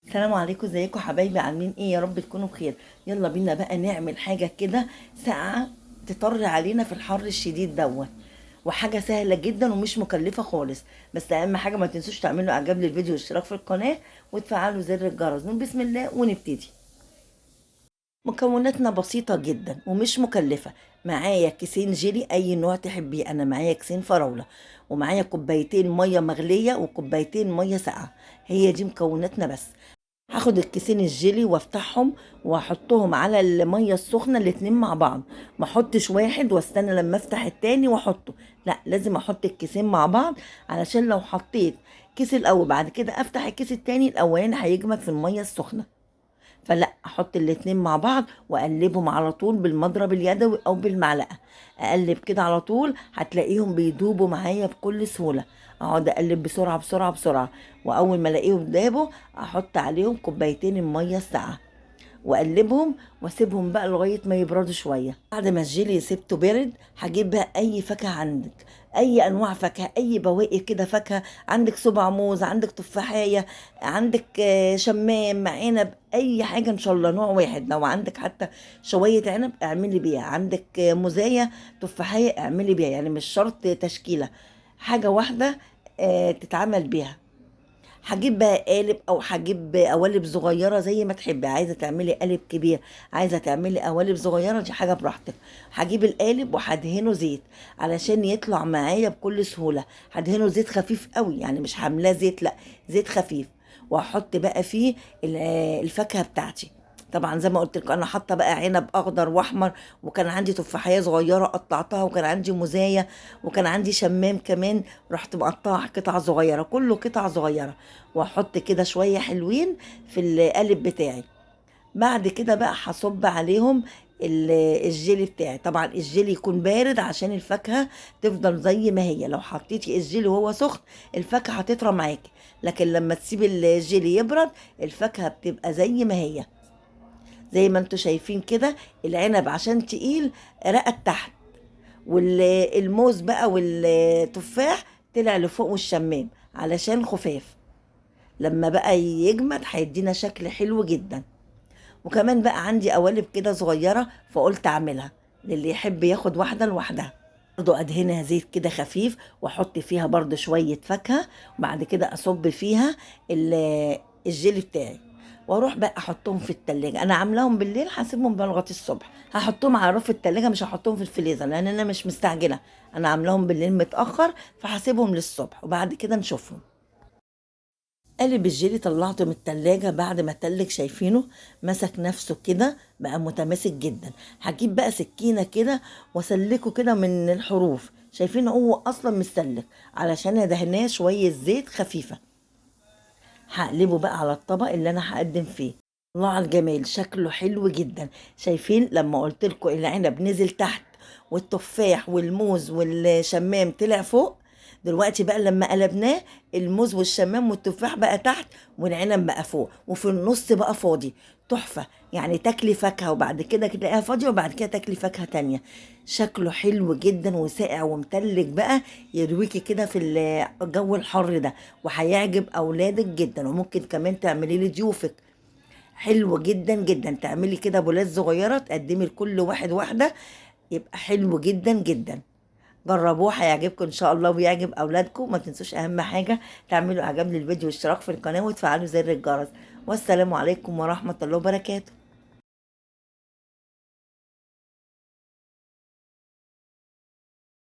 السلام عليكم، ازيكم حبايبي؟ عاملين ايه؟ يا رب تكونوا بخير. يلا بينا بقى نعمل حاجة كده ساقعه تطر علينا في الحر الشديد دوت، وحاجه سهلة جدا ومش مكلفة خالص. بس اهم حاجة ما تنسوش تعملوا اعجاب للفيديو والاشتراك في القناة وتفعلوا زر الجرس. نقول بسم الله ونبتدي. مكوناتنا بسيطة جدا ومش مكلفة. معايا كيسين جيلي اي نوع تحبيه، انا معايا كيسين فراوله، ومعايا كوبايتين مية مغليه وكوبايتين مية ساقعه. هي دي مكوناتنا بس. هاخد الكيسين الجيلي وافتحهم واحطهم على المية السخنة الاتنين مع بعض، ما احطش واحد واستنى لما افتح التاني واحطه، لا لازم احط الكيسين مع بعض، علشان لو حطيت كيس الاول بعد كده افتح الكيس التاني الاولاني هيجمد في المية السخنة. فلا احط الاتنين مع بعض واقلبهم على طول بالمضرب اليدوي او بالمعلقه، اقلب كده على طول هتلاقيهم بيدوبوا معايا بكل سهولة. اقعد اقلب بسرعة بسرعة بسرعة، واول ما الاقيهم دابوا احط عليهم كوبايتين المية الساقعه واقلبهم واسيبهم بقى لغاية ما يبردوا شوية. بعد ما الجيلي سبته برد هجيب بقى اي فاكهة عندك، اي انواع فاكهة، اي بواقي كده فاكهة عندك، صبع موز عندك، تفاحيه عندك، شمام، عنب، اي حاجة ان شاء الله نوع واحد. لو عندك حتى شوية عنب اعملي بيها، عندك موزايه تفاحيه اعملي بيها، يعني مش شرط تشكيله، حاجة واحدة تتعمل بيها. هجيب بقى قالب او هجيب قوالب صغيرة زي ما تحبي، عايزه تعملي قالب كبير، عايزه تعملي قوالب صغيرة، دي حاجة براحتك. هجيب القالب وهدهنه زيت علشان يطلع معايا بكل سهولة. هدهنه زيت خفيف قوي، يعني مش حاملاه زيت، لا زيت خفيف. وهحط بقى فيه الفاكهة بتاعتي. طبعا زي ما قلت لكم انا حاطه بقى عنب اخضر واحمر، وكان عندي تفاحيه صغيرة قطعتها، وكان عندي موزايه، وكان عندي شمام كمان رحت مقطعه قطع صغيرة، كله قطع صغيرة. واحط كده شوية حلوين في القالب بتاعي. بعد كده بقى هصب عليهم الجيلي بتاعي. طبعا الجيلي يكون بارد عشان الفاكهة تفضل زي ما هي. لو حطيتي الجيلي وهو سخن الفاكهة هتطرى معاكي، لكن لما تسيبي الجيلي يبرد الفاكهة بتبقى زي ما هي. زي ما انتوا شايفين كده العنب عشان تقيل رقد تحت، والموز بقى والتفاح طلع لفوق، والشمام علشان خفاف. لما بقى يجمد هيدينا شكل حلو جدا. وكمان بقى عندي قوالب كده صغيرة فقلت اعملها للي يحب ياخد واحدة لوحدها. برضو ادهنها زيت كده خفيف واحط فيها برضو شوية فاكهة، وبعد كده اصب فيها الجيلي بتاعي، واروح بقى احطهم في التلاجة. انا عاملاهم بالليل هسيبهم بقى لغاية الصبح، هحطهم على رف التلاجة مش هحطهم في الفريزر لان انا مش مستعجلة، انا عاملاهم بالليل متاخر فهسيبهم للصبح وبعد كده نشوفهم. قالب الجيلي طلعته من التلاجة بعد ما تلج، شايفينه مسك نفسه كده بقى متماسك جدا. هجيب بقى سكينة كده واسلكه كده من الحروف، شايفين هو اصلا مستلك علشان ادهناه شوية زيت خفيفة. هقلبه بقى على الطبق اللي انا هقدم فيه. الله على الجمال، شكله حلو جدا. شايفين لما قلت لكم العنب نزل تحت والتفاح والموز والشمام طلع فوق؟ دلوقتي بقى لما قلبناه الموز والشمام والتفاح بقى تحت والعنب بقى فوق، وفي النص بقى فاضي. تحفة، يعني تاكلي فاكهة وبعد كده تلاقيها فاضية وبعد كده تاكلي فاكهة تانية. شكله حلو جدا وساقع ومتلج بقى، يرويكي كده في الجو الحر ده، وهيعجب اولادك جدا. وممكن كمان تعملي لضيوفك، حلو جدا جدا. تعملي كده بولات صغيرة تقدمي لكل واحد واحدة، يبقى حلو جدا جدا. جربوه هيعجبكم ان شاء الله ويعجب اولادكم. ما تنسوش اهم حاجة تعملوا اعجاب للفيديو والاشتراك في القناة وتفعلوا زر الجرس. والسلام عليكم ورحمة الله وبركاته.